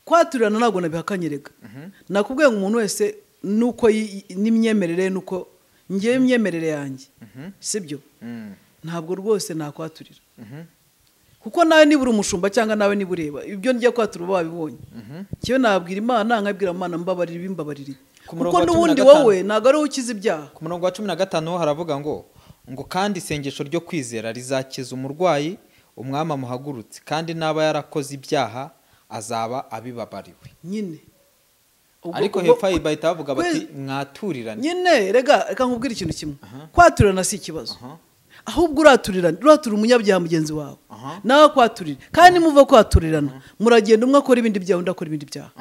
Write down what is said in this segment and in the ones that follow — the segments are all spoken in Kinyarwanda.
Kwaturirana ntabwo nabihakanye rega. Nakubwiye ngo umuntu wese nuko n'imyemerere, nuko ngewe imyemerere yanjye, sibyo? Ntabwo rwose nakwaturira, kuko nawe niba uri umushumba cyangwa nawe niba ureba ibyo ngiye kwatura, uba wabibonye. Kiyo nabwira Imana, nkabwira Imana: "Mbabarira ibi, mbabarira ibi." Ku murongo Kuko wa cumi na n'ubundi gatanu. wowe ntabwo ari wowe ukiza ibyaha. Ku murongo wa 15 ho haravuga ngo "Kandi isengesho ryo kwizera rizakiza umurwayi, Umwami amuhagurutse, kandi n'aba yarakoze ibyaha azaba abibabariwe." Nyine Ariko hepfo aho bahita bavuga bati "Mwaturirane." Nyine rega, reka nkubwire ikintu kimwe: kwaturirana si ikibazo. Ahubwo uraturirana, uratura umunyabyaha mugenzi wawe, nawe kwaturira. Kandi muva kwaturirana, muragenda, umwe akora ibindi byaha, undi akora ibindi byaha.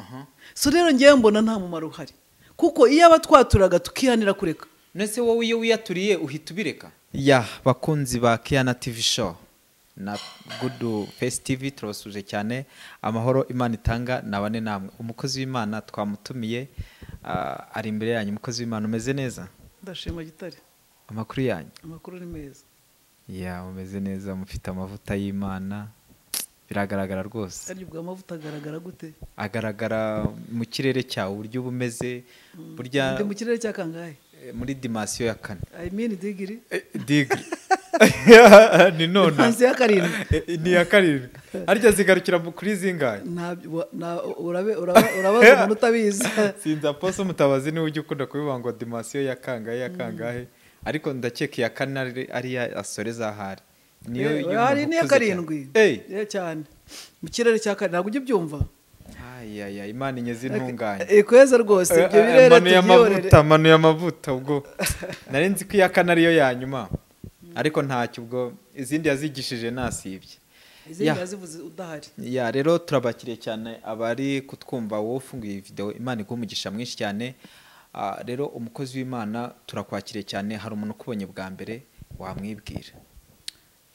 So rero ngewe mbona nta mumaro uhari, kuko iyo aba twaturaga tukihanira kureka. Nese wowe iyo wiyaturiye uhita ubireka? Ya, bakunzi ba Kiyana TV Show na Good Face TV, turabasuje cyane. Amahoro Imana itanga nabane namwe. Umukozi w'Imana twamutumiye, ari imbere yanyu. Umukozi w'Imana, umeze neza? Ndashima, Gitare. Amakuru yanyu? Amakuru ni meza. Ya, umeze neza, mufite amavuta y'Imana, biragaragara rwose. Arya ubwo amavuta agaragara gute? Agaragara mu kirere cyawe, uburyo uba umeze burya. Ndi mu kirere cya kangahe? Muri dimension ya kane. I mean degree. Degree ni none. Dimension ya karindwi. Ni iya karindwi. Harya zigarukira kuri zingahe? Urabaza umuntu utabizi. Sinzi, apostle Mutabazi niwe ujya ukunda kubivuga ngo dimension ya kangahe, ya kangahe, ariko ndakeka iya kane ari iya asoreza ahari niyo y'umuntu Hari n'iya ukuze cyane. karindwi. Eh. Cyane, mu kirere cya karindwi, ntabwo ujya ubyumva? Ayaya, Imana inyeze intunganye. Kweza rwose ibyo birere Manuye tubyihorere. amavuta, manuye amavuta. Ubwo nari nzi ko iya kane ariyo ya nyuma, ariko ntacyo, ubwo izindi yazigishije nasibye. Izindi yazivuze udahari. Ya, rero turabakiriye cyane abari kutwumva. Wowe ufunguye iyi video, Imana iguhe umugisha mwinshi cyane. Rero umukozi w'Imana, turakwakiriye cyane. Hari umuntu ukubonye bwa mbere, wamwibwira?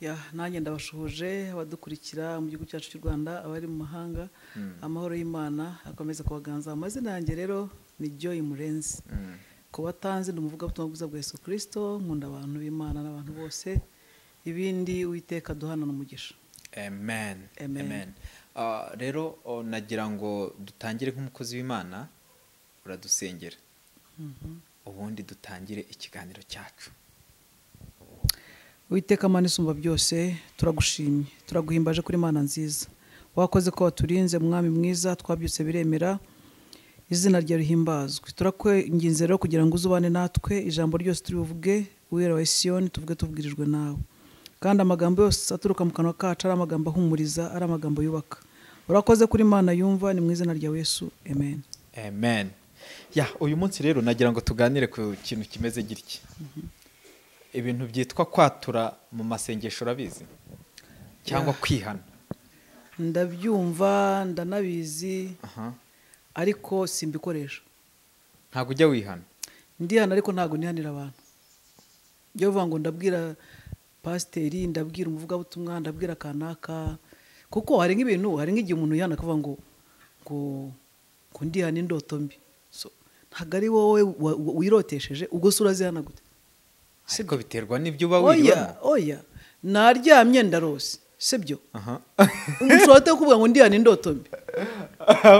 Ya, nanjye ndabashuhuje abadukurikira mu gihugu cyacu cy'u Rwanda, abari mu mahanga, amahoro y'Imana akomeza kubaganza. Amazina yanjye rero ni Joy Murenzi. Ku batanzi, ni umuvugabutumwa bwiza bwa Yesu Kirisito. Nkunda abantu b'Imana n'abantu bose. Ibindi, Uwiteka duhana umugisha. Amen. Amen. Rero nagira ngo dutangire nk'umukozi w'Imana, uradusengera, ubundi dutangire ikiganiro cyacu. Uwiteka Mana isumba byose, turagushimye, turaguhimbaje kuri Mana nziza. Wakoze ko waturinze, Mwami mwiza. Twabyutse biremera, izina ryawe rihimbazwe. Turakwinginze rero kugira ngo uzubane natwe. Ijambo ryose turi buvuge, Uwera wa Siyoni, tuvuge tubwirijwe nawe, kandi amagambo yose aturuka mu kanwa kacu ari amagambo ahumuriza, ari amagambo yubaka. Urakoze kuri Mana yumva. Ni mu izina rya Yesu, amen. Amen. Ya, uyu munsi rero nagira ngo tuganire ku kintu kimeze gitya: ibintu byitwa kwatura mu masengesho, urabizi, cyangwa kwihana? Ndabyumva, ndanabizi, ariko simbikoresha. Ntabwo ujya wihana? Ndihana, ariko ntabwo nihanira abantu. Byo bivuga ngo ndabwira pasiteri, ndabwira umuvugabutumwa, ndabwira kanaka, kuko hari nk'ibintu, hari nk'igihe umuntu yihana akavuga ngo ndihana indoto mbi. So, ntabwo ari wowe wirotesheje, ubwo se urazihana gute? Ariko biterwa n'ibyo uba Oya. wiriwemo. Oya, naryamye ndarose, sibyo? Ushobora ute kuvuga ngo ndihana indoto mbi?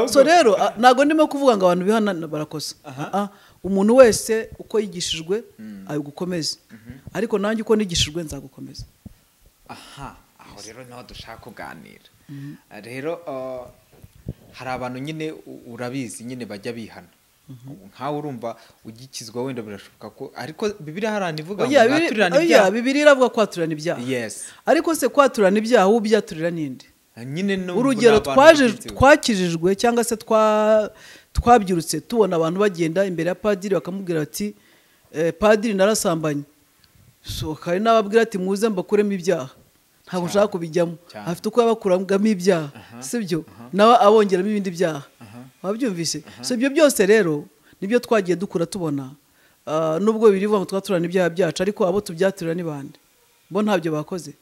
So rero ntabwo ndimo kuvuga ngo abantu bihana barakosa. Umuntu wese uko yigishijwe agukomeze, ariko nanjye uko nigishijwe nzagukomeza. Aha, aho rero niho dushaka kuganira. Rero hari abantu nyine, urabizi nyine, bajya bihana. Nkawe urumva ugikizwa, wenda birashoboka ko, ariko Bibiliya hari ahantu ivuga ngo Oya, mwaturirane oya, ibyaha. Bibiliya iravuga kwaturana ibyaha. Ariko se kwaturana ibyaha, uwo ubyaturira ninde? Nyine Urugero, ni abantu bagenzi be. Twakijijwe cyangwa se twabyirutse tubona abantu bagenda imbere ya padiri bakamubwira bati: "Padiri, narasambanye." So hari n'ababwira ati: "Muze mbakuremo ibyaha, ntabwo nshaka kubijyamo." Afite uko yabakuragamo ibyaha, sibyo? Nawe abongeramo ibindi byaha, wabyumvise? So ibyo byose rero nibyo twagiye dukura tubona. Nubwo biri ngo twaturana ibyaha byacu, ariko abo tubyaturira ni bande? Bo ntabyo bakoze.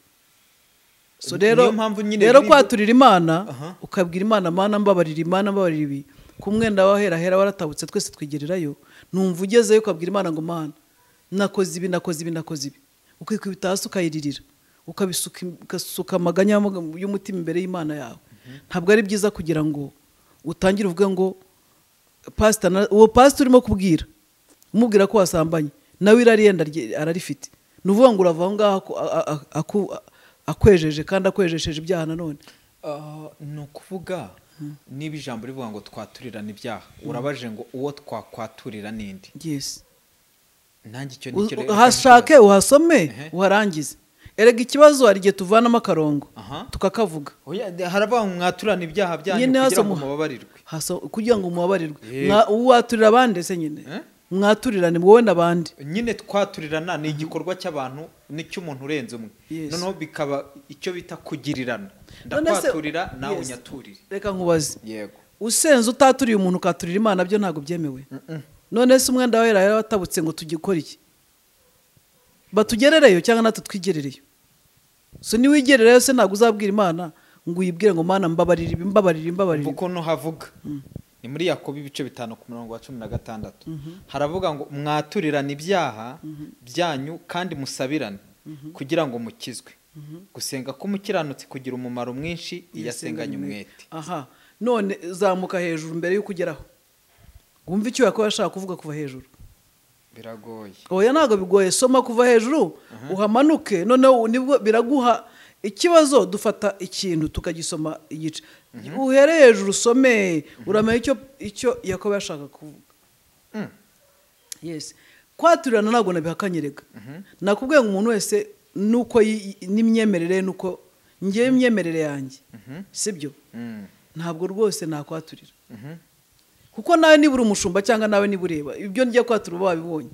So rero Niyo mpamvu nyine rero kwaturira Imana, ukabwira Imana: "Mana mbabarira, Imana mbabarira ibi," ku mwenda wahera hera waratabutse, twese twigererayo. Numva ugezeyo ukabwira Imana ngo: "Mana, nakoze ibi, nakoze ibi, nakoze ibi," ukikubita hasi ukayiririra, ukabisuka, ugasuka amaganya y'umutima imbere y'Imana yawe. Ntabwo ari byiza kugira ngo Utangire uvuge ngo pastor, uwo pastor urimo kubwira umubwira ko wasambanye nawe irari yenda ararifite, ni uvuga ngo urava aho ngaho akwejeje kandi akwejesheje ibyaha nanone. Ni ukuvuga niba ijambo rivuga ngo twaturirana ibyaha, urabaje ngo uwo twakwaturira ninde? Yes. Nanjye icyo nicyo uhashake uhasome uharangize. Erega ikibazo hari igihe tuvanamo akarongo tukakavuga. Haravuga ngo mwaturane ibyaha byanyu kugira ngo mubabarirwe. Kugira ngo mubabarirwe. Uwaturira abandi se nyine. Mwaturirane wowe n'abandi. Nyine twaturirana ni igikorwa cy'abantu n'icy'umuntu urenze umwe. Noneho bikaba icyo bita kugirirana. Ndakwaturira nawe unyaturire. Reka nkubaze. Yego. Usenze utaturiye umuntu ukaturira Imana byo ntabwo byemewe. None se umwenda wawe yaratabutse ngo tugikore iki? Batugerereyo cyangwa natwe twigerereyo? So niwigerereyo se ntabwo uzabwira Imana ngo uyibwire ngo Mana mbabarira ibi, mbabarira, mbabarira. Uko no havuga ni muri Yakobo ibice 5 ku murongo wa 16. Haravuga ngo mwaturirane ibyaha byanyu kandi musabirane kugira ngo mukizwe. Gusenga k'umukiranutsi kugira umumaro mwinshi iyo asenganye umwete. Aha, none zamuka hejuru mbere yo kugeraho. Wumva icyo Yakobo ashaka kuvuga kuva hejuru. Biragoye. Oya ntabwo bigoye, soma kuva hejuru uhamanuke, noneho nibwo biraguha ikibazo. Dufata ikintu tukagisoma igice, uhere hejuru usome uramenya icyo Yakobo yashaka kuvuga. Yes. Kwaturirana ntabwo nabihakanyerega. Nakubwiye ngo umuntu wese nuko n'imyemerere nuko ngiye imyemerere yanjye, sibyo? Ntabwo rwose nakwaturira. Kuko nawe niba uri umushumba cyangwa nawe niba ureba ibyo ngiye kwatura uba wabibonye.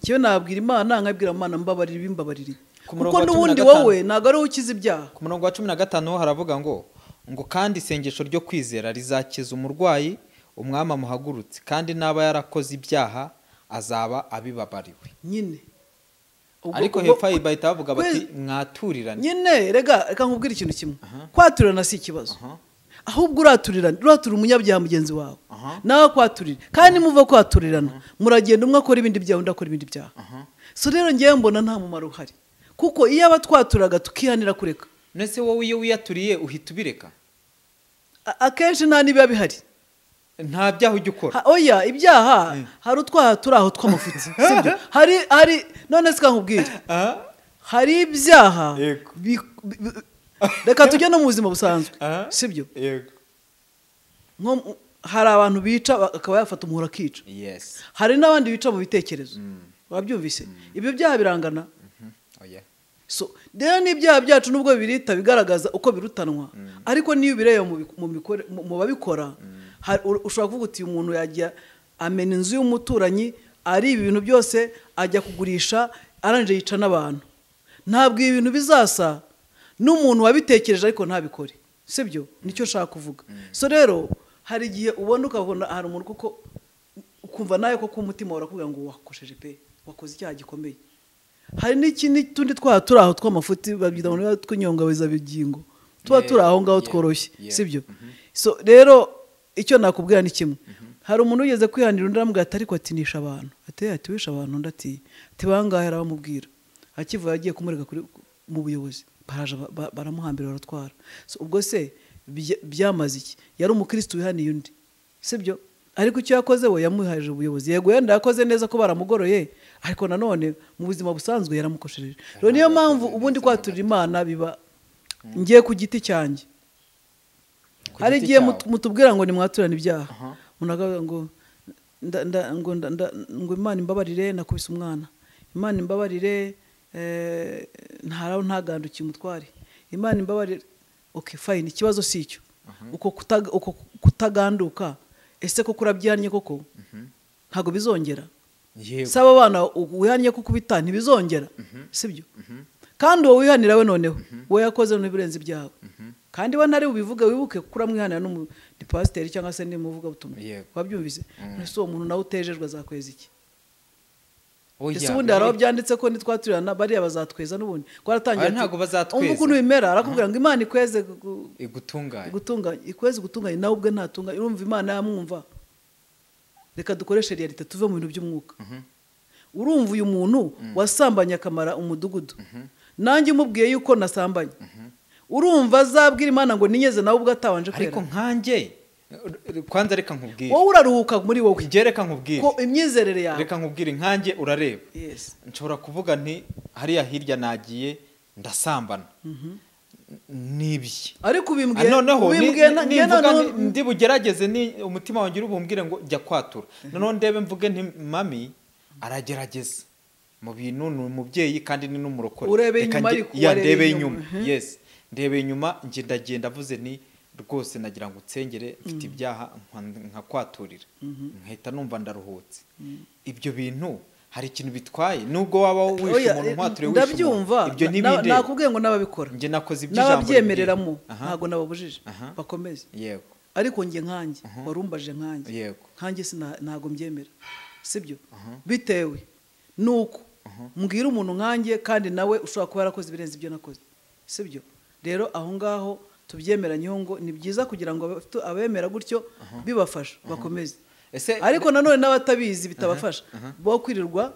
Cyo nabwira Imana nkabwira Imana mbabarira ibimbabarira. Kuko n'ubundi wowe ntabwo ari ukiza ibyaha. Ku murongo wa 15 haravuga ngo kandi isengesho ryo kwizera rizakiza umurwayi, umwami amuhagurutse, kandi naba yarakoze ibyaha azaba abibabariwe. Nyine. Ariko hepfo bahita bavuga bati mwaturirane. Nyine rega reka nkubwire ikintu kimwe. Kwaturirana si ikibazo. Ahubwo uraturirana, uratura umunyabyaha mugenzi wawe nawe kwaturira, kandi muva kwaturirana muragenda umwe akora ibindi byaha undi akora ibindi byaha. So rero ngiye mbona nta mumaro uhari, kuko iyo abatwaturaga tukihanira kureka. Nese wowe iyo wiyaturiye uhita ubireka? Akenshi nta nibiba bihari, nta byaha ujya ukora. Oya ibyaha hari utwaha turi aho tw'amafuti, sibyo? Hari none se kankubwire, hari ibyaha reka tujye no mu buzima busanzwe, sibyo? Yego. Nko hari abantu bica akaba yafata umuhoro akica. Yes. Hari n'abandi bica mu bitekerezo. Wabyumvise? Ibyo byaha birangana. Oya. So rero n'ibyaha byacu nubwo birita bigaragaza uko birutanwa, ariko niyo bireba mu babikora, ushobora kuvuga uti umuntu yajya amena inzu y'umuturanyi ari ibintu byose ajya kugurisha aranje yica n'abantu. Ntabwo ibintu bizasa n'umuntu wabitekereje ariko ntabikore, sibyo? Nicyo nshaka kuvuga. So rero hari igihe ubona ukabona hari umuntu kuko ukumva nawe koko umutima urakubwira ngo wakosheje pe, wakoze icyaha gikomeye. Hari n'ikindi tundi twaha turi aho tw'amafuti babyita ngo tw'inyongabeza bigingo, tuba turi aho ngaho tworoshye, sibyo? So rero icyo nakubwira ni kimwe. Hari umuntu ugeze kwihanira undi aramubwira ati ariko atinisha abantu, ati wisha abantu, undi ati bangahe arabamubwira. Akivuye agiye kumurega mu buyobozi, baraje baramuhambira baratwara. So ubwo se byamaze iki? Yari umukristo wihaniye undi, sibyo? Ariko icyo yakoze we yamuhaje ubuyobozi. Yego yenda yakoze neza ko baramugoroye, ariko nanone mu buzima busanzwe yaramukoshereje. Rero niyo mpamvu ubundi kwaturira Imana biba ngiye ku giti cyanjye. Hari igihe mutubwira ngo nimwaturane ibyaha, umuntu akavuga ngo ngo Imana imbabarire nakubise umwana, Imana imbabarire ntaraho ntagandukiye umutware, Imana imbabarire. Okay fine, ikibazo si icyo. Uko kutaganduka ese koko urabyihannye koko? Ntabwo bizongera. Saba abana wihannye kuko ubita ntibizongera, sibyo? Kandi uwo wihanira we noneho we yakoze n'ibirenze ibyawe, kandi we ntari bubivuge, wibuke kuko uramwihanira ni pasiteri cyangwa se ni umuvugabutumwa. Wabyumvise? Ese uwo muntu nawe utejejwe azakweza iki? Ese ubundi hari aho byanditse ko nitwaturirana bariya bazatweza n'ubundi? Kwaratangiye ntabwo bazatweza. Umva ukuntu bimera, arakubwira ngo Imana ikweze igutunganye, ikweze igutunganye, nawe ubwe ntatunganye. Urumva Imana yamwumva. Reka dukoreshe realite tuve mu bintu by'umwuka. Urumva uyu muntu wasambanye akamara umudugudu, nanjye umubwiye yuko nasambanye, urumva azabwira Imana ngo ninyeze nawe ubwo atabanje kwera. Ariko nkanjye Kwanza reka nkubwire, wowe uraruhuka muri wowe. Njye reka nkubwire ko imyizerere yawe, reka nkubwire nkanjye urareba. Yes. Nshobora kuvuga nti hariya hirya nagiye ndasambana nibye, ariko ubimbwiye noneho ubimbwiye ndi bugerageze ni umutima wanjye urubumbwire ngo jya kwatura, noneho ndebe mvuge nti mami aragerageza mu bintu, ni umubyeyi kandi ni n'umurokore. Urebe inyuma, ariko ndebe inyuma. Yes, ndebe inyuma, njye ndagenda avuze ni rwose nagira ngo utsengere mfite ibyaha nkakwaturira, nkahita numva ndaruhutse. Ibyo bintu hari ikintu bitwaye nubwo waba wishe umuntu nkwature wishe umuntu, ibyo nibinde. Nakubwiye ngo nababikora, njye nakoze iby'ijambo nababyemereramo, ntago nababujije bakomeze. Yego, ariko njye nkanjye warumbaje nkanjye. Yego, nkanjye ntago mbyemera, sibyo? Bitewe nuko mbwira umuntu nkanjye kandi nawe ushobora kuba yarakoze ibirenze ibyo nakoze, sibyo? Rero aho ngaho tubyemeranyeho ngo ni byiza kugira ngo abemera gutyo bibafasha bakomeze. Ariko nanone n'abatabizi bitabafasha bo kwirirwa,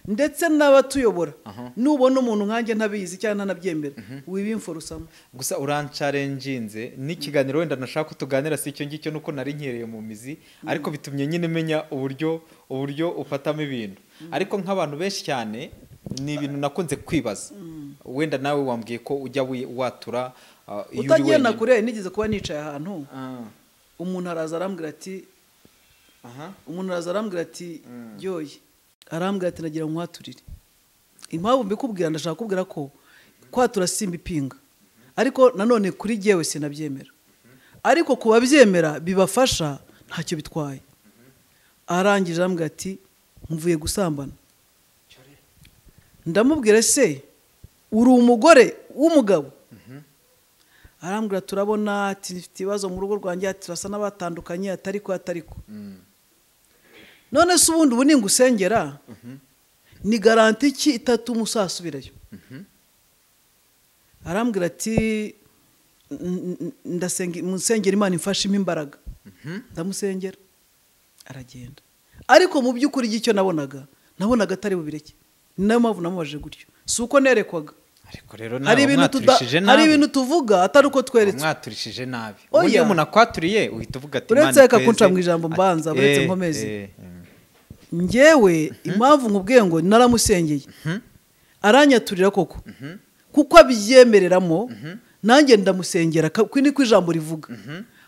ndetse n'abatuyobora. Nubona umuntu nkanjye ntabizi cyangwa ntanabyemera, wibimforusamo. Gusa urancarenginze n'ikiganiro wenda nashaka kutuganira si icyo ngicyo, nuko nari nkereye mu mizi, ariko bitumye nyine menya uburyo ufatamo ibintu. Ariko nk'abantu benshi cyane ni ibintu nakunze kwibaza. Wenda nawe wambwiye ko ujya watura utagiye na kure. Nigeze kuba nicaye ahantu, umuntu araza arambwira ati umuntu araza arambwira ati yoye, arambwira ati nagira nkwaturire. Impamvu mbikubwira, ndashaka kubwira ko kwatura simba ipinga, ariko nanone kuri jyewe sinabyemera, ariko kubabyemera bibafasha ntacyo bitwaye. Arangije arambwira ati mvuye gusambana. Ndamubwira se uri umugore w'umugabo? Arambwira turabona ati mfite ibibazo mu rugo rwanjye, ati turasa n'abatandukanye, atariko atariko. None se ubundi ubu ningusengera ni garanti iki itatuma usasubirayo? Arambwira ati ndasenga musengera Imana imfashe imbaraga. Ndamusengera aragenda. Ariko mu by'ukuri icyo nabonaga atari bubireke. Ni nayo mpamvu namubajije gutyo, si uko nerekwaga. Ariko rero nawe mwaturishije nabi, hari ibintu tuvuga atari uko tweretse. Mwaturishije nabi. Ubundi umuntu akwaturiye uhita uvuga ati Imana uretse kunca mu ijambo mbanza, uretse nkomeze. Njyewe impamvu nkubwiye ngo naramusengeye aranyaturira koko, kuko abyemereramo, nanjye ndamusengera niko ijambo rivuga.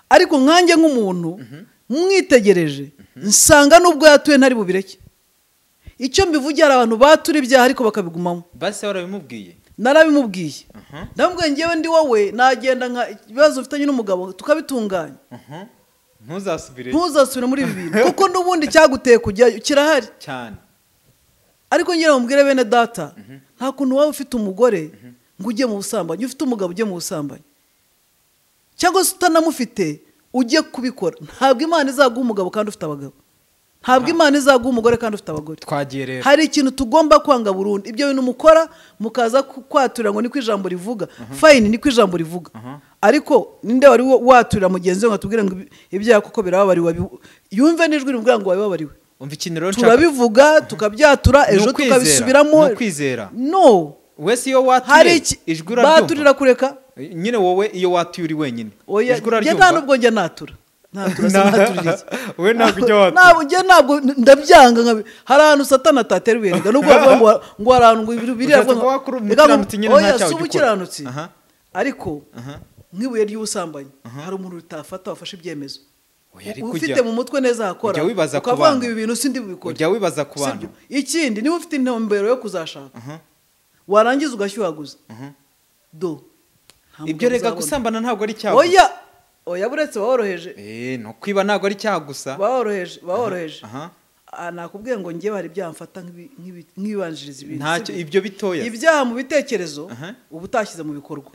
Ariko nkanjye nk'umuntu mwitegereje nsanga nubwo yatuye ntari bubireke. Icyo mbivugira, hari abantu batura ibyaha ariko bakabigumamo. Base warabimubwiye? Narabimubwiye. Ndamubwiye njyewe ndi wowe nagenda nka ibibazo ufitanye n'umugabo tukabitunganya, ntuzasubire muri ibi bintu, kuko n'ubundi cyaguteye kujyayo kirahari cyane. Ariko ngira mubwire bene data, nta kuntu waba ufite umugore ngo ujye mu busambanyi, ufite umugabo ujye mu busambanyi, cyangwa se utanamufite ujye kubikora. Ntabwo Imana izaguha umugabo kandi ufite abagabo, ntabwo Imana izaguha umugore kandi ufite abagore. Twagiye rero, hari ikintu tugomba kwanga burundu. Ibyo bintu mukora mukaza kwaturira ngo niko ijambo rivuga, fine niko ijambo rivuga, ariko ninde wari waturira mugenzi we ngo atubwire ngo ibyaha kuko birababariwe, yumve n'ijwi rimubwira ngo wababariwe? Umva ikintu rero nshaka, turabivuga tukabyatura, ejo tukabisubiramo. Kwizera no wese iyo watuye ijwi uraryumva, baturira kureka nyine wowe iyo watuye uri wenyine ijwi uraryumva. Nta nubwo njye natura we ntabwo ujya watura, njye ntabwo ndabyanga. Hari ahantu Satani atatera ibuye, nubwo bavuga ngo hari ahantu ngo biriya ngo si ubukiranutsi, ariko nk'ibuye ry'ubusambanyi hari umuntu ritafata wafashe ibyemezo ufite mu mutwe neza hakora, ukavuga ngo ibi bintu sindi bubikore. Ujya wibaza ku bantu. Ikindi niba ufite intumbero yo kuzashaka warangiza ugashyuhaguza do ibyo rega gusambana ntabwo ari icyaha. Oya oya, buretse baworoheje. No kwiba ntabwo ari icyaha gusa, baworoheje. Nakubwiye ngo njye hari ibyaha mfata nk'ibibanjiriza ibintu, ntacyo ibyo bitoya, ibyaha mu bitekerezo uba utashyize mu bikorwa.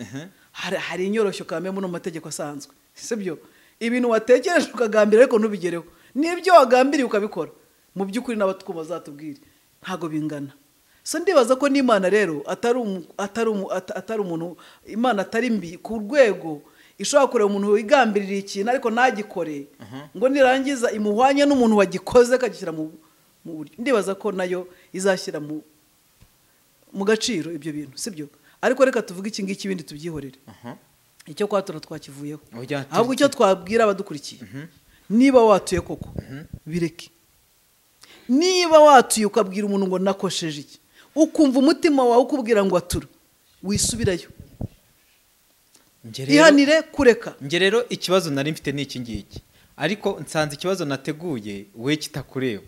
Hari inyoroshyo kamwe no mu mategeko asanzwe, sibyo? Ibintu watekereje ukagambira ariko ntubigereho, n'ibyo wagambiriye ukabikora, mu by'ukuri n'abatwumva bazatubwire ntago bingana. So ndibaza ko n'Imana rero atari umuntu, Imana atari mbi ku rwego ishobora kureba umuntu wigambirira ikintu ariko ntagikore, ngo nirangiza imuhwanye n'umuntu wagikoze akagishyira mu buryo. Ndibaza ko nayo izashyira mu gaciro ibyo bintu, sibyo? Ariko reka tuvuge iki ngiki ibindi tubyihorere. Icyo kwatura twakivuyeho. Ahubwo icyo twabwira abadukurikiye, niba watuye koko bireke. Niba watuye ukabwira umuntu ngo nakosheje iki, ukumva umutima wawe ukubwira ngo atura, wisubirayo. Ihanire kureka. Nge rero ikibazo nari mfite ni iki ngiki, ariko nsanze ikibazo nateguye we kitakureba.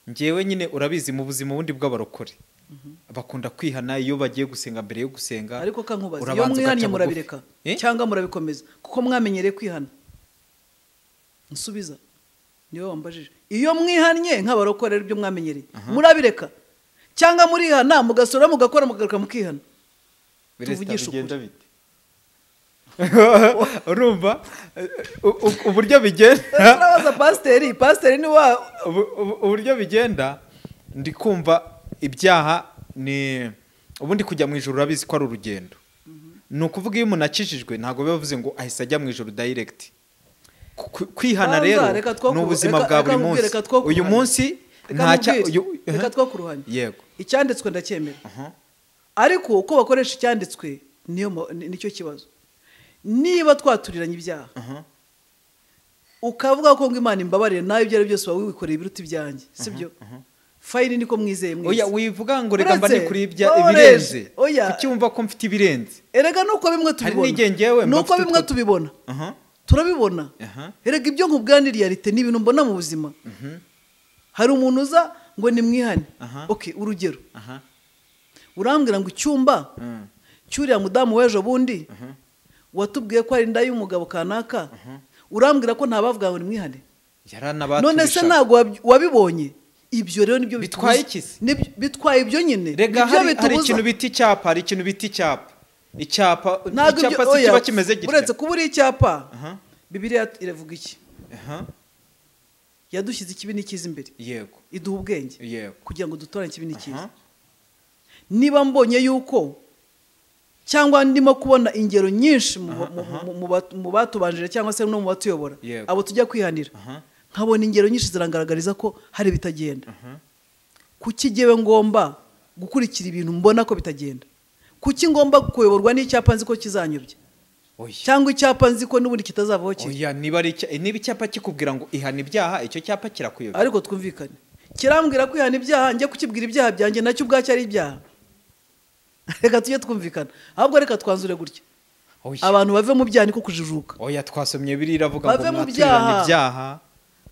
Ngewe nyine urabizi mu buzima bundi bw'abarokore bakunda kwihana iyo bagiye gusenga, mbere yo gusenga. Ariko kankubaza, iyo mwihanye murabireka cyangwa murabikomeza kuko mwamenyereye kwihana? Nsubiza, niwe wambajije. Iyo mwihanye nk'abarokore ibyo mwamenyereye murabireka cyangwa murihana mugasura mugakora mugagaruka mukihana? Tuvugishe ukuri. Urumva uburyo bigenda? Turabaza pasiteri, pasiteri ni wa uburyo bigenda. Ndi kumva ibyaha ni ubundi kujya mu ijuru urabizi ko ari urugendo. Ni ukuvuga iyo umuntu akijijwe ntabwo biba bivuze ngo ahise ajya mu ijuru direct. Kwihana rero ni ubuzima bwa buri munsi. Uyu munsi reka twakuruhanya. Yego, icyanditswe ndacyemera, ariko uko bakoresha icyanditswe niyo nicyo kibazo. Niba twaturiranye ibyaha ukavuga ko ngo Imana imbabarire, nawe ibyo ari byose wawe wikoreye ibiruta ibyanjye, sibyo? Fayini niko mwizeye mwese. Oya, wivuga ngo reka mba nikuri ibya ibirenze. Kuki wumva ko mfite ibirenze? Erega nuko bimwe tubibona, nuko bimwe tubibona, turabibona. Erega ibyo nkubwira ni realite, ni ibintu mbona mu buzima. Hari umuntu uza ngo nimwihane. Okay, urugero, urambwira ngo icyumba cyuriya mudamu w'ejo bundi watubwiye ko ari inda y'umugabo kanaka, urambwira ko ntabavuga ngo nimwihane? None se ntabwo wabibonye? Ibyo rero nibyo bitwaye iki? Bitwaye ibyo nyine. Rega hari ikintu bita icyapa, hari ikintu bita icyapa. Icyapa icyapa si kiba kimeze gitya. Uretse kuba uri icyapa, Bibiliya iravuga iki? Yadushyize ikibi n'ikiza imbere. Yego. Iduha ubwenge. Yego. Kugira ngo dutoranye ikibi n'ikiza. Niba mbonye yuko cyangwa ndimo kubona ingero nyinshi mu batubanjira cyangwa se no mu batuyobora, abo tujya kwihanira, nkabona ingero nyinshi zirangaragariza ko hari bitagenda. Kuki jyewe ngomba gukurikira ibintu mbona ko bitagenda? Kuki ngomba kuyoborwa n'icyapa nzi ko kizanyobya? Cyangwa icyapa nzi ko n'ubundi kitazavaho kiri? Oya, niba icyapa kikubwira ngo ihana ibyaha, icyo cyapa kirakuyobya. Ariko twumvikane, kirambwira ko ihana ibyaha, njye kukibwira ibyaha byanjye nacyo ubwacyo ari ibyaha. Reka tujye twumvikana. Ahubwo reka twanzure gutya, abantu bave mu byaha niko kujijuka. Oya, twasomye biri iravuga ngo mwaturirane ibyaha.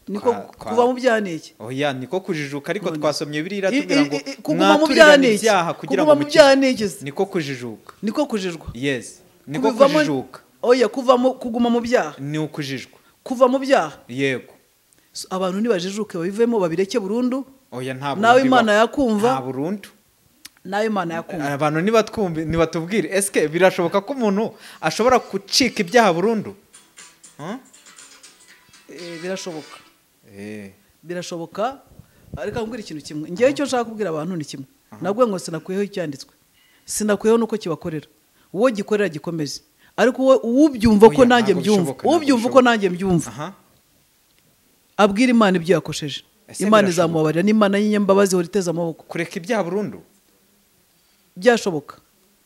Niko kuva mu byaha ni iki? Oya, niko kujijuka. Ariko twasomye biri iratubwira ngo kuguma mu byaha ni iki? Kugira ngo mu byaha ni iki? Niko kujijuka. Niko kujijwa. Yes, niko kujijuka. Oya, kuguma mu byaha ni ukujijwa. Kuva mu byaha. Yego. Abantu nibajijuke babivemo, babireke burundu. Oya, nta nawe Imana yakumva. Nta burundu. Nawe Imana yakumva. Abantu nibatwumve nibatubwire, eske birashoboka ko umuntu ashobora gucika ibyaha burundu? Birashoboka. Birashoboka. Ariko nkubwira ikintu kimwe, ngewe icyo nshaka kubwira abantu ni kimwe. Nabwo ngo sinakuyeho icyanditswe, sinakuyeho nuko kibakorera, uwo gikorera gikomeze. Ariko ubyumva ko nanjye mbyumva, ubyumva ko nanjye mbyumva, abwira Imana ibyo yakosheje, Imana izamubabarira. N'Imana y'inyambabazi ihora iteze amaboko. Kureka ibyaha burundu byashoboka,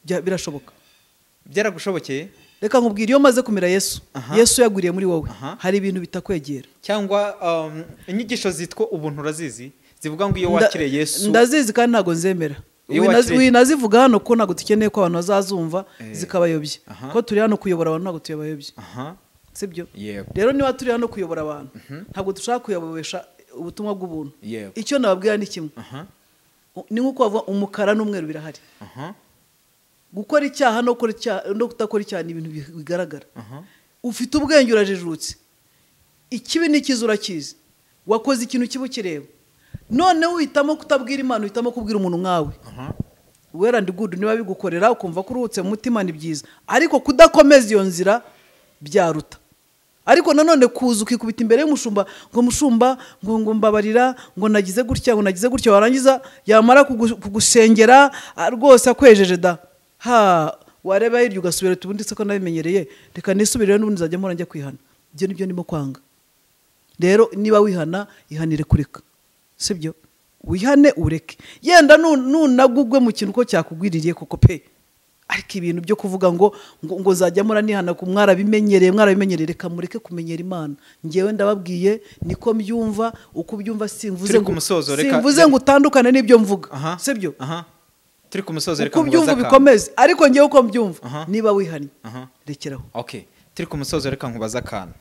birashoboka. Byaragushobokeye? Reka nkubwire, iyo maze kumira Yesu, Yesu yaguriye muri wowe, hari ibintu bitakwegera. Cyangwa inyigisho zitwa ubuntu urazizi, zivuga ngo iyo wakire Yesu. Ndazizi kandi ntago nzemera. Winazivuga hano ko ntago dukeneye ko abantu bazazumva zikabayobya. Ko turi hano kuyobora abantu, ntago tuyabayobya. Sibyo? Rero niba turi hano kuyobora abantu, ntabwo dushaka kuyobobesha ubutumwa bw'ubuntu. Icyo nababwira ni kimwe. Ni nkuko bavuga umukara n'umweru birahari. Gukora icyaha no gukora icyaha no kutakora icyaha ni ibintu bigaragara. Ufite ubwenge urajijutse, ikibi n'ikiza urakizi, wakoze ikintu kibi ukireba, noneho uhitamo kutabwira Imana, uhitamo kubwira umuntu nkawe. Well and good, niba bigukorera ukumva ko uruhutse mu mutima ni byiza, ariko kudakomeza iyo nzira byaruta. Ariko nanone kuza ukikubita imbere y'umushumba ngo mushumba ngo mbabarira, ngo nagize gutya, ngo nagize gutya, warangiza yamara kugusengera rwose akwejeje da, ha wareba hirya ugasubira ubundi se ko nabimenyereye, reka nisubire n'ubundi nzajya mpora njya kwihana. Ibyo nibyo ndimo kwanga. Rero niba wihana, ihanire kureka, sibyo? Wihane ureke. Yenda nunagugwe mu kintu ko cyakugwiririye koko pe, Ariko ibintu byo kuvuga ngo ngo nzajya muranihana ku mwarabimenyereye mwarabimenyereye, reka mureke kumenyera Imana. Ngewe ndababwiye niko mbyumva, uko ubyumva simvuze ngo simvuze ngo utandukane n'ibyo mvuga, sibyo? Turi ku musozo, reka uko ubyumva bikomeze, ariko ngewe uko mbyumva niba wihannye rekeraho. Okay, turi ku musozo, reka nkubaza akantu.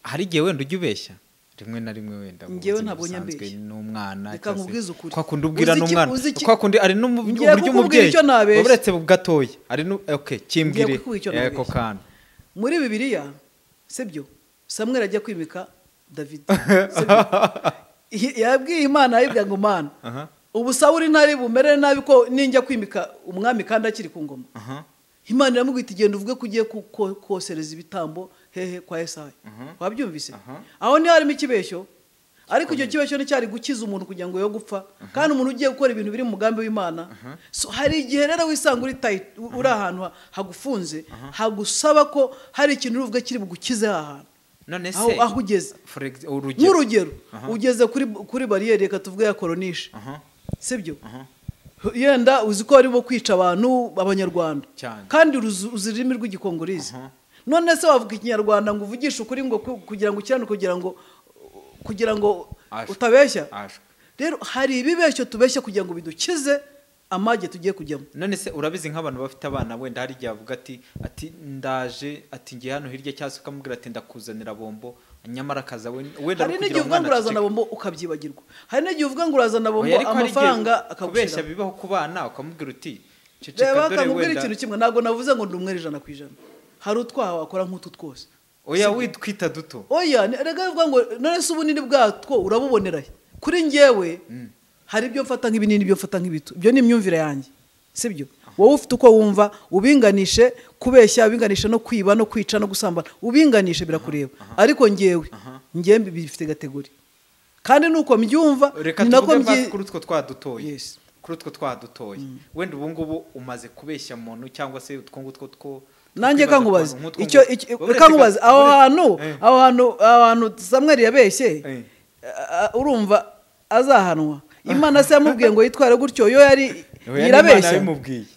Hari igihe wenda ujya ubeshya rimwe na rimwe, wenda ngewe ntabwo nyambeshya n'umwana, reka nkubwize ukuri, kwa kundi ubwira n'umwana, kwa kundi ari n'uburyo umubyeyi uretse gatoya ari okay, kimbwire eko kantu muri Bibiliya, sibyo? Samweli ajya kwimika David, yabwiye Imana, ayibwira ngo Mana, ubu Sawuli ntari bumere nabi ko ninjya kwimika umwami kandi akiri ku ngoma. Imana iramubwira iti genda uvuge ko ugiye kosereza ibitambo hehe kwa Yesaya. Wabyumvise? Aho ni harimo ikibeshyo, ariko icyo kibeshyo nticyari gukiza umuntu kugira ngo yo gupfa, kandi umuntu ugiye gukora ibintu biri mu mugambi w'Imana. So hari igihe rero wisanga uri tight, uri ahantu hagufunze, hagusaba ko hari ikintu uruvuga kiri bugukize ahantu. None se aho ugeze, nk'urugero ugeze kuri bariyeri, reka tuvuge ya koronishe, sibyo? Yenda uzi ko barimo kwica abantu b'Abanyarwanda kandi uzi ururimi rw'Igikongorizi. None se wavuga Ikinyarwanda ngo uvugishe ukuri ngo kugira ngo ukiranuke, kugira ngo utabeshya? Rero hari ibibeshyo tubeshya kugira ngo bidukize amage tugiye kujyamo. None se urabizi nk'abantu bafite abana, wenda hari igihe avuga ati ndaje, ati ngiye hano hirya, cyangwa se ukamubwira ati ndakuzanira bombo, nyamara akaza wenda hari n'igihe uvuga ngo urazana bombo ukabyibagirwa, hari n'igihe uvuga ngo urazana bombo amafaranga akagushira. Kubeshya bibaho ku bana, ukamubwira uti ceceka dore wenda ikintu kimwe. Ntabwo navuze ngo ndi umwere 100%, hari utwaha wakora nk'utu twose. Oya witwita duto. Oya rega uvuga ngo none se ubunini bwatwo urabubonera kuri njyewe? Hari ibyo mfata nk'ibinini, ibyo mfata nk'ibito, ibyo ni imyumvire yanjye, sibyo? Wowe ufite uko wumva, ubinganishe kubeshya, ubinganishe no kwiba no kwica no gusambana, ubinganishe birakureba. Ariko ngewe ngewe bifite kategori, kandi nuko mbyumva ni nako mbi kuri utwo twadutoye. Kuri utwo twadutoye wenda ubu ngubu umaze kubeshya umuntu cyangwa se utwo ngutwo two nanjye kankubaza icyo kankubaza aho hantu Samweli yabeshye, urumva azahanwa? Imana se yamubwiye ngo yitware gutyo, yo yari irabeshya,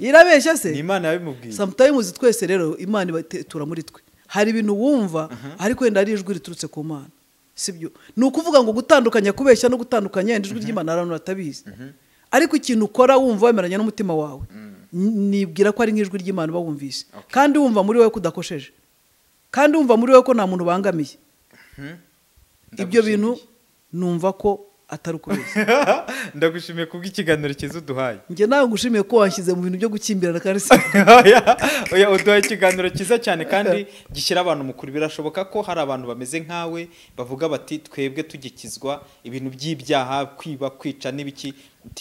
irabeshya se? Ni Imana yabimubwiye. Sometimes twese rero Imana ibatura muri twe, hari ibintu wumva ariko wenda ari ijwi riturutse ku Mana, sibyo? Ni ukuvuga ngo gutandukanya kubeshya no gutandukanya ijwi ry'Imana abantu batabizi, ariko ikintu ukora wumva wemeranya n'umutima wawe, nibwira ko ari nk'ijwi ry'Imana uba wumvise, kandi wumva muri wowe kudakosheje, kandi wumva muri wowe ko nta muntu ubangamiye. Ibyo bintu numva ko atari ukubeshya. Ndagushimiye kubw'ikiganiro cyiza uduhaye. Njye nawe ngushimiye ko wanshyize mu bintu byo gukimbirana kandi oya uduhaye ikiganiro cyiza cyane kandi gishyira abantu mu kuri. Birashoboka ko hari abantu bameze nkawe bavuga bati twebwe tugikizwa ibintu by'ibyaha, kwiba, kwica n'ibiki,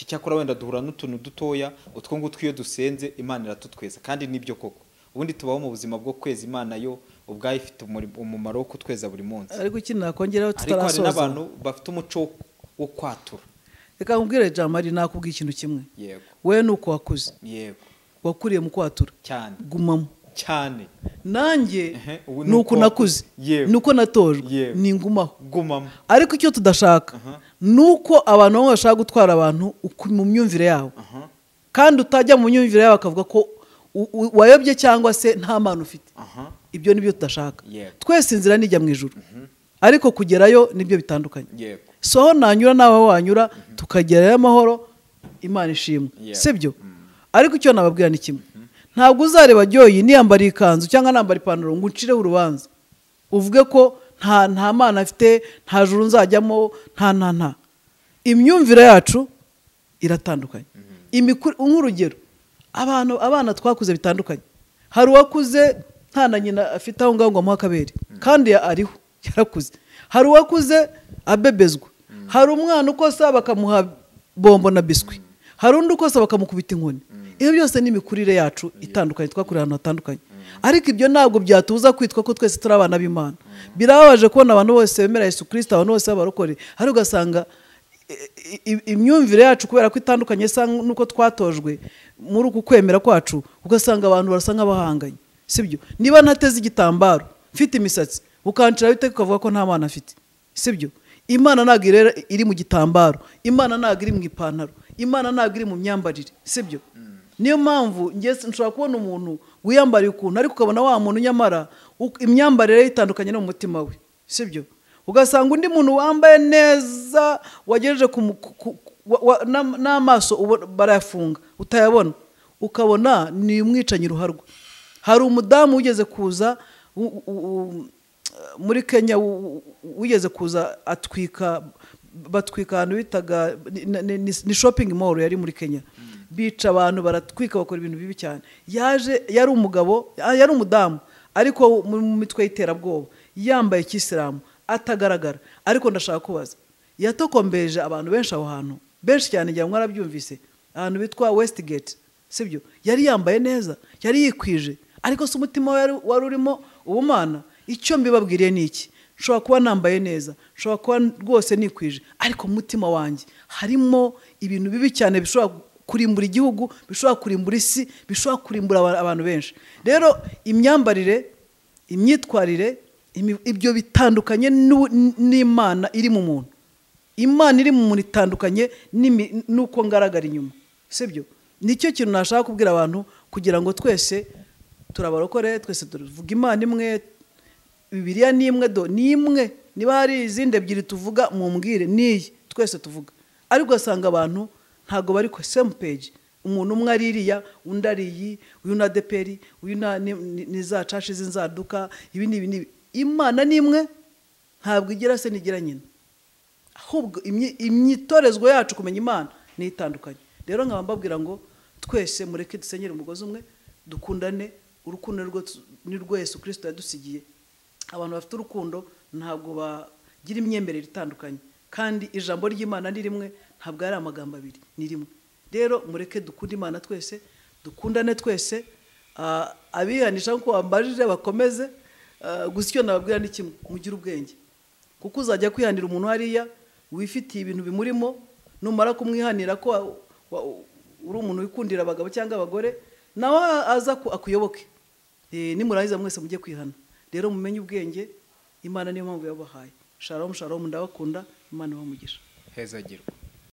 cyakora wenda duhura n'utuntu dutoya, utwo ngutwo iyo dusenze Imana iratutweza. Kandi nibyo koko, ubundi tubaho mu buzima bwo kweza Imana yo ubwayo ifite umumaro wo kutweza buri munsi. Ariko ikindi nakongeraho tutarasoza, ariko hari n'abantu bafite umuco wo kwatura. Reka nkubwire Jamari, nakubwiye ikintu kimwe. Yego. Wewe nuko wakuze. Yego. Wakuriye mu kwatura. Cyane. Gumamo. Cyane. Nanjye nuko nakuze. Nuko natojwe. Ningumaho. Gumamo. Ariko icyo tudashaka nuko abantu bamwe bashaka gutwara abantu mu myumvire yabo. Kandi utajya mu myumvire yabo akavuga ko wayobye cyangwa se nta mana ufite. Ibyo nibyo tudashaka. Twese inzira nijya mu ijuru. Ariko kugerayo nibyo bitandukanye. Yego. So aho nanyura nawe wanyura tukagerayo amahoro, Imana ishimwe, sibyo? Ariko icyo nababwira ni kimwe, ntabwo uzareba Joyi niyambara ikanzu cyangwa nambara ipantaro ngo uncireho urubanza uvuge ko nta mana afite, nta juru nzajyamo, nta imyumvire yacu iratandukanye. Nk'urugero abana twakuze bitandukanye. Hari uwakuze nta na nyina afite aho ngaho ngo amuhe akabere, kandi ariho yarakuze. Hari uwakuze abebezwa. Hari umwana ukosa bakamuha bombo na biswi, hari undi ukosa bakamukubita inkoni. Iyo byose ni imikurire yacu itandukanye, twakurira ahantu hatandukanye. Ariko ibyo ntabwo byatuza kwitwa ko twese turi abana b'Imana. Birababaje kubona abantu bose bemera Yesu Kristo, abantu bose b'abarokore, hari ugasanga imyumvire yacu kubera ko itandukanye isa nuko twatojwe muri uku kwemera kwacu, ugasanga abantu barasa nk'abahanganye, sibyo? Niba ntateze igitambaro mfite imisatsi, ukancira bite ukavuga ko nta mana afite, sibyo? Imana ntabwo iri mu gitambaro, Imana ntabwo iri mu ipantaro, Imana ntabwo iri mu myambarire, sibyo? Niyo mpamvu njye nshobora kubona umuntu wiyambariye ukuntu, ariko ukabona wa muntu nyamara imyambarire ye itandukanye no mu mutima we, sibyo? Ugasanga undi muntu wambaye neza wagejeje n'amaso barayafunga utayabona, ukabona ni umwicanyi ruharwa. Hari umudamu wigeze kuza muri Kenya, wigeze kuza atwika, batwika ahantu bitaga ni shopping mall yari muri Kenya, bica abantu baratwika, bakora ibintu bibi cyane. Yaje yari umugabo, yari umudamu ariko mu mitwe y'iterabwoba, yambaye kisilamu atagaragara. Ariko ndashaka kubaza, yatokombeje abantu benshi aho hantu, benshi cyane, ngira ngo mwarabyumvise, ahantu bitwa Westgate, sibyo? Yari yambaye neza, yari yikwije, ariko se umutima we wari urimo ubumana? Icyo mbibabwiriye ni iki: nshobora kuba nambaye neza, nshobora kuba rwose nikwije, ariko mu mutima wanjye harimo ibintu bibi cyane bishobora kurimbura igihugu, bishobora kurimbura isi, bishobora kurimbura abantu benshi. Rero imyambarire, imyitwarire, ibyo bitandukanye n'Imana iri mu muntu. Imana iri mu muntu itandukanye n'uko ngaragara inyuma, sibyo? Nicyo kintu nashaka kubwira abantu, kugira ngo twese turabarokore, twese tuvuga Imana imwe, Bibiliya ni imwe, do ni imwe, niba hari izindi ebyiri tuvuga mumbwire, niyi twese tuvuga. Ariko ugasanga abantu ntago bari ku same page, umuntu umwe ari iriya, undi ari iyi, uyu na ADEPR, uyu na ni za cashi z'inzaduka, ibi n'ibi n'ibi. Imana ni imwe, ntabwo igira se ntigira nyina, ahubwo imyitorezwa yacu kumenya Imana ni itandukanye. Rero nkaba mbabwira ngo twese mureke dusenyere umugozi umwe, dukundane. Urukundo ni rwo Yesu Kristo yadusigiye. Abantu bafite urukundo ntabwo bagira imyemerere itandukanye, kandi ijambo ry'Imana ni rimwe, ntabwo ari amagambo abiri, ni rimwe. Rero mureke dukunde Imana twese, dukundane twese. Abihanisha nkuko bambajije bakomeze. Gusa icyo nababwira ni kimwe, mugire ubwenge, kuko uzajya kwihanira umuntu hariya wifitiye ibintu bimurimo, numara kumwihanira ko uri umuntu wikundira abagabo cyangwa abagore, nawe aza akuyoboke. Nimurangiza mwese mujye kwihana. Rero mumenye ubwenge, Imana niyo mpamvu yabahaye. Shalom, shalom, ndabakunda, Imana ibahe umugisha. Heza girwa.